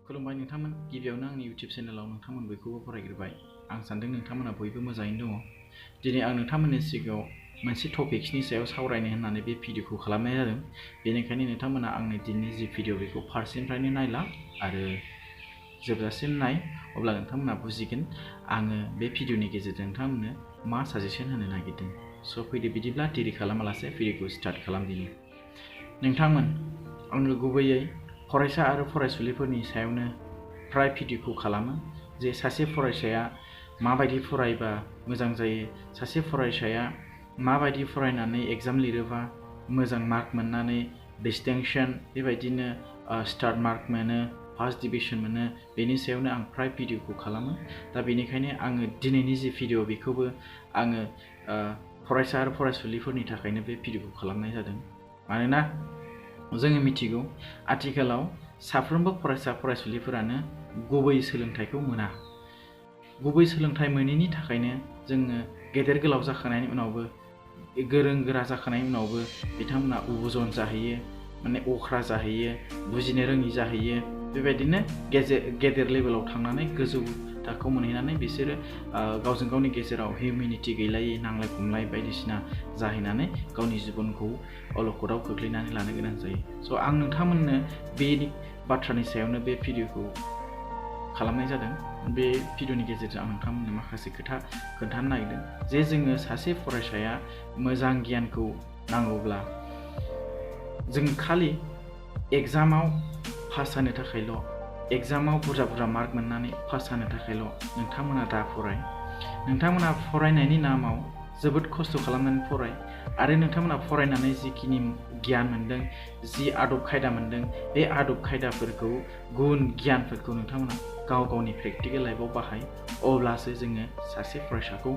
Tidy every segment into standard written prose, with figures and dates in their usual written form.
खुलुमबाय नोंथांमोन गिबियावनो आंनि YouTube चेनेलाव नोंथांमोन बयखौबो फरायग्रोबाय आं सानदों नोंथांमोना बयबो मोजाङैनो दङ दिनै आं नोंथांमोननि सिगाङाव मोनसे टपिक्सनि सायाव सावरायनो होननानै बे भिडिअखौ खालामनाय जादों बेनिखायनो नोंथांमोना आंनि दिननि जि भिडिअ बेखौ फार्स्टनिफ्रायनो नायला आरो जोबजासिम नाय अब्ला नोंथांमोना बुजिगोन आङो बे भिडिअनि गेजेरजों नोंथांमोननो मा साजेसन होनो नागिरदों स' फैदो बिदिब्ला देरि खालामालासे भिडिअखौ स्टार्ट खालामदिनि नोंथांमोन आङो गुबैयै फरायसा आरो फरायसुलिफोरनि सायावनो प्राय भिडिअखौ खालामो जे सासे फरायसाया माबायदि फरायबा मोजां जायो सासे फरायसाया माबायदि फरायनानै एग्जाम लिरोबा मोजां मार्क मोननानै डिस्टिंक्शन बेबायदिनो स्टार मार्क मोनो फार्स्ट डिभिजन मोनो बेनि सायावनो आं प्राय भिडिअखौ खालामो दा बेनिखायनो आङो दिनैनि जि भिडिअ बेखौबो आङो फरायसा आरो फरायसुलिफोरनि थाखायनो बे भिडिअखौ खालामनाय जादों मानोना जोङो मिथिगौ आथिखालाव साफ्रोमबो फरायसा फरायसुलिफोरानो गुबै सोलोंथाइखौ मोना गुबै सोलोंथाइ मोनैनि थाखायनो जोङो गेदेर गोलाव जाखांनायनि उनावबो गोरों गोरा जाखांनायनि उनावबो बिथांमोना उबुजन जाहैयो माने अख्रा जाहैयो बुजिनो रोङि जाहैयो बेबायदिनो गेदेर लेभेलाव थांनानै गोजौ थाखोआव मोनहैनानै बिसोरो गावजों गावनि गेजेराव हिउमेनिटी गैलायै नांलाय खमलाय बायदिसिना जाहैनानै गावनि जिबनखौ अलखदाव खोख्लैनानै लानो गोनां जायो स' आं नोंथांमोननो बे बाथ्रानि सायावनो बे भिडिअखौ खालामनाय जादों बे भिडिअनि गेजेरजों आं नोंथांमोननो माखासे खोथा खोन्थानो नागिरदों जे जोङो सासे फरायसाया मोजां गियानखौ नांगौब्ला जों खालि एग्जामाव पास जानो थाखायल' एग्जामाव बुरजा मार्क मोननानै पास जानो थाखायल' नोंथांमोना दा फराय नोंथांमोना फरायनायनि नामाव जोबोद खस्थ' खालामनानै फराय आरो नोंथांमोना फरायनानै जिखिनि गियान मोनदों जि आदब खायदा मोनदों बे आदब खायदाफोरखौ गुन गियानफोरखौ नोंथांमोना गाव गावनि प्रेक्टिकेल लाइफआव बाहाय अब्लासो जोङो सासे फरायसाखौ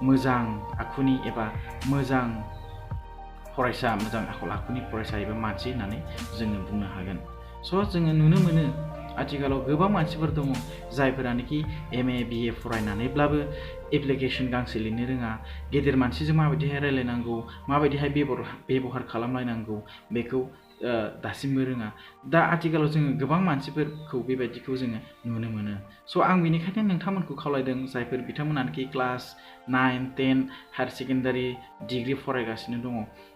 मोजां आखुनि एबा मोजां फरायसा मोजां आखल आखुनि फरायसा एबा मानसि होननानै जोङो बुंनो हागोन स' जोङो नुनो मोनो आथिखालाव गोबां मानसिफोर दङ जायफोरानोखि MA BA फरायनानैब्लाबो एप्लिकेशन गांसे लिरनो रोङा गेदेर मानसिजों माबायदिहाय रायलायनांगौ माबायदिहाय बेबहार खालामलायनांगौ बेखौ दासिमबो रोङा दा आथिखालाव जोङो गोबां मानसिफोरखौ बेबायदिखौ जोङो नुनो मोनो स' आं बेनिखायनो नोंथांमोनखौ खावलायदों जायफोर बिथांमोनानोखि क्लास 9, 10 हायार सेकेन्डारि डिग्री फरायगासिनो दङ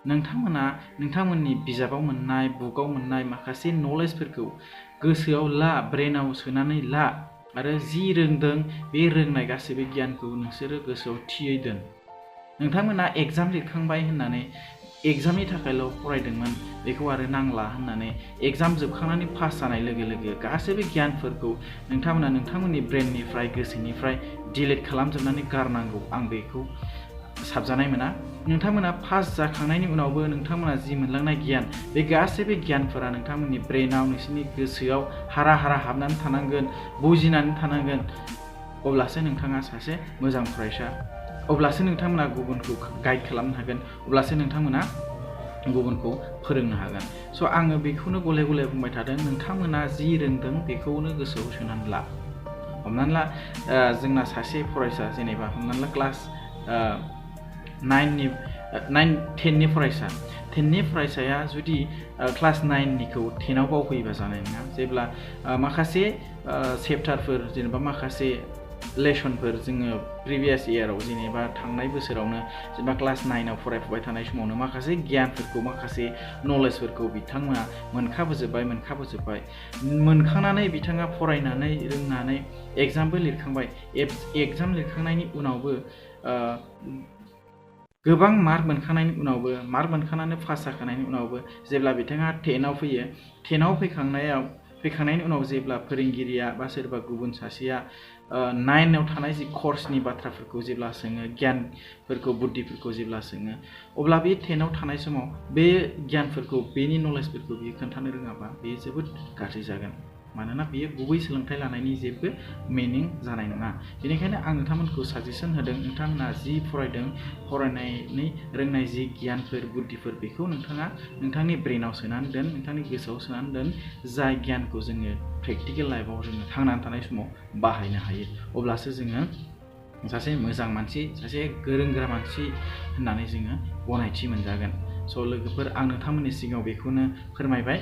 नोंथांमोना नोंथांमोननि बिजाबाव मोननाय बुकाव मोननाय माखासे नलेजफोरखौ गोसोआव ला ब्रेनाव सोनानै ला आरो जि रोंदों बे रोंनाय गासैबो गियानखौ नोंसोरो गोसोआव थियै दोन नोंथांमोना एग्जाम लिरखांबाय होननानै एग्जामनि थाखायल' फरायदोंमोन बेखौ आरो नांला होननानै एग्जाम जोबखांनानै पास जानाय लोगो लोगो गासैबो गियानफोरखौ नोंथांमोना नोंथांमोननि ब्रेननिफ्राय गोसोनिफ्राय डिलिट खालामजोबनानै गारनांगौ आं बेखौ साबजानाय मोना नोंथांमोना पास जाखांनायनि उनावबो नोंथांमोना जि मोनलांनाय गियान बे गासैबो गियानफोरा नोंथांमोननि ब्रेनाव नोंसोरनि गोसोआव हारा हाबनानै थानांगोन बुजिनानै थानांगोन अब्लासो नोंथाङा सासे मोजां फरायसा अब्लासो नोंथांमोना गुबुनखौ गाइड खालामनो हागोन अब्लासो नोंथांमोना गुबुनखौ फोरोंनो हागोन स' आङो बेखौनो गले गले बुंबाय थादों नोंथांमोना जि रोंदों बेखौनो गोसोआव सोनानै ला हमनानै ला जोंना सासे फरायसा जेनेबा हमनानै ला क्लास 10नि फरायसा 10नि फरायसाया जुदि क्लास 9निखौ 10आव बावफैयोबा जानाय नङा जेब्ला माखासे चेप्टारफोर जेनेबा माखासे लेसनफोर जोङो प्रिभियास इयाराव जेनेबा थांनाय बोसोरावनो जेनेबा क्लास 9आव फरायफुबाय थानाय समावनो माखासे गियानफोरखौ माखासे नलेजफोरखौ बिथांमोना मोनखाबोजोबबाय मोनखांनानै बिथाङा फरायनानै रोंनानै एग्जामबो लिरखांबाय एग्जाम लिरखांनायनि उनावबो गोबां मार्क मोनखांनानै पास जाखांनायनि उनावबो जेब्ला बिथाङा 10आव फैयो 10आव फैखांनायनि उनाव जेब्ला फोरोंगिरिया बा सोरबा गुबुन सासेया 9आव थानाय जि कर्सनि बाथ्राफोरखौ जेब्ला सोङो गियानफोरखौ बुद्धिफोरखौ जेब्ला सोङो अब्ला बे 10आव थानाय समाव बे गियानफोरखौ बेनि नलेजफोरखौ बियो खोन्थानो रोङाबा बेयो जोबोद गाज्रि जागोन मानोना बियो गुबै सोलोंथाइ लानायनि जेबो मिनिं जानाय नङा बेनिखायनो आं नोंथांमोनखौ साजेसन होदों नोंथांमोना जि फरायदों फरायनायनि रोंनाय जि गियानफोर बुद्धिफोर बेखौ नोंथाङा नोंथांनि ब्रेनाव सोनानै दोन नोंथांनि गोसोआव सोनानै दोन जाय गियानखौ जोङो प्रेक्टिकेल लाइफआव जोङो थांनानै थानाय समाव बाहायनो हायो अब्लासो जोङो सासे मोजां मानसि सासे गोरों गोरा मानसि होननानै जोङो गनायथि मोनजागोन स' लोगोफोर आं नोंथांमोननि सिगाङाव बेखौनो फोरमायबाय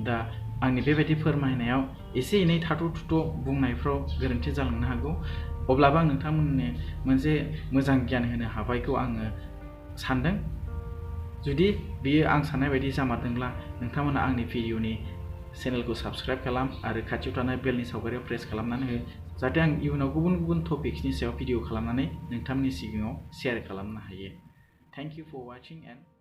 दा आंनि बेबायदि फोरमायनायाव एसे एनै थाथ' थुथ' बुंनायफ्राव गोरोन्थि जालांनो हागौ अब्लाबो आं नोंथांमोननो मोनसे मोजां गियान होनो हाबायखौ आङो सानदों जुदि बियो आं साननाय बायदि जामारदोंब्ला नोंथांमोना आंनि भिडिअनि चेनेलखौ साबस्क्राइब खालाम आरो खाथियाव थानाय बेलनि सावगारियाव प्रेस खालामनानै हो जाहाथे आं इयुनाव गुबुन गुबुन टपिक्सनि सायाव भिडिअ खालामनानै नोंथांमोननि सिगाङाव शेयार खालामनो हायो thank you for watching and